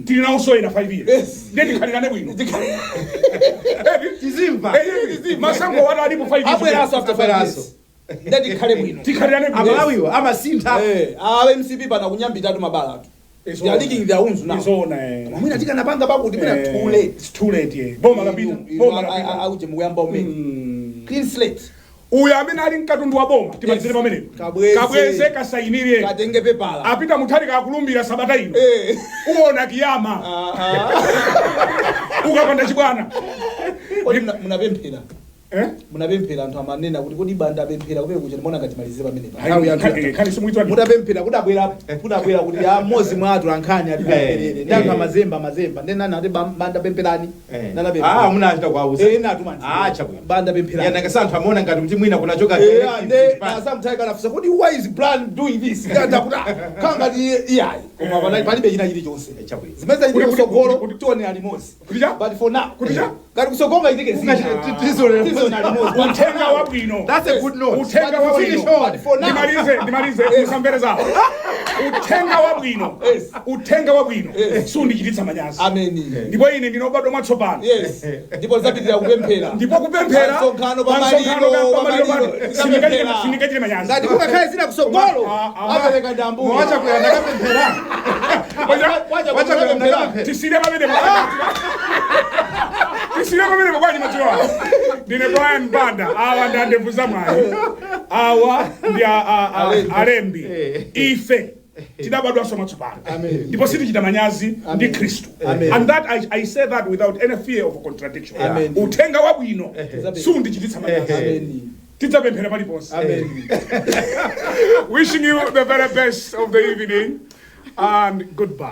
Tili nawonso ena 5 years. Ndiye tikhalirane bwino. Tizimva. Masankho watu alipo 5 years. Abweranso after 5 Abweranso. years, ndiye tikhale bwino. Tikhalirane bwino. Amalawiwo amasintha. A MCP pana kunyambitatu mabalatu. They are licking their wounds now. Izona, eh. Mwina tikanapanga pakuti mwina too late. It's too late, eh. Boma lapita, boma lapita. Auje mukuyamba umene clean slate. Uyo amene ali mkatundu wa boma, timalizire pamenepo. Kabweze. Kabweze, kasayinire. Katenge pepala. Apita Mutharika akulumbira sabata ino. Uona kiyama ukapanda chibwana. Kodi munapemphera? Eh? Munapemphera? Anthu amanena kuti kodi Banda apemphera kumene kuja? Ndimaona ngati malizire pamenepa. Nthawi yathu yatha. Khali simuitwa. Mutapemphera kudabwera kuti a mmodzi mwa atu ankhani atipempherere ndi anthu amazemba amazemba ndi nani ati, "Banda, pempherani." Nanapemphera. Ah, munachita kuwauza? Eh, natuma. Ah, chabwino. Banda, pempherani. Yananga anthu amaona ngati kuti mwina kunachoka Nde asamthaika anafunsa kuti, "Why is Brian doing this?" Ndata kuti khala ngati iyayi, koma palibe china chilichonse. Chabwino. Zimene zachitika kusogolo tionera limodzi. Kuti cha? But for now, Kuti cha? ngati kusogolo ngachitike zina, tizionera limodzi. Uthenga wabwino. That's a good note. Uthenga wabwino. But for now, Ndimalize, ndimalize, musamvere zawo. Uthenga wabwino, uthenga wabwino sundichititsa manyazi. Ameni. Ndipo ine ndinobadwa mwatsopano. Yes, ndipo lizapitirira kupemphera. Ndipo kupemphera Pamsonkhano, pamsonkhano, pamaliro, pamaliro, pamaliro, pano. tikapemphera. Sindingachite manyazi. Ngati kukakhale zina kusogolo, Ah, ah. apereka ndi Ambuye. Mwachakwera ndakapemphera. Wacha Wachakwera kupemphera. ndakapemphera. Tisire pamenepo, tisire pamenepo kwanyi madzulo ano. Ndine Brian Banda, awa ndi andevu zamwayi, awa ndi alembi. Ife tidabadwanso mwatsopano Amen. ndipo sitichita manyazi ndi Khristu. Amen. And that I say that without any fear of contradiction. Amen. Uthenga wabwino sundichititsa manyazi. Amen. Tidzapemphera paliponse. Amen. Wishing you the very best of the evening and goodbye.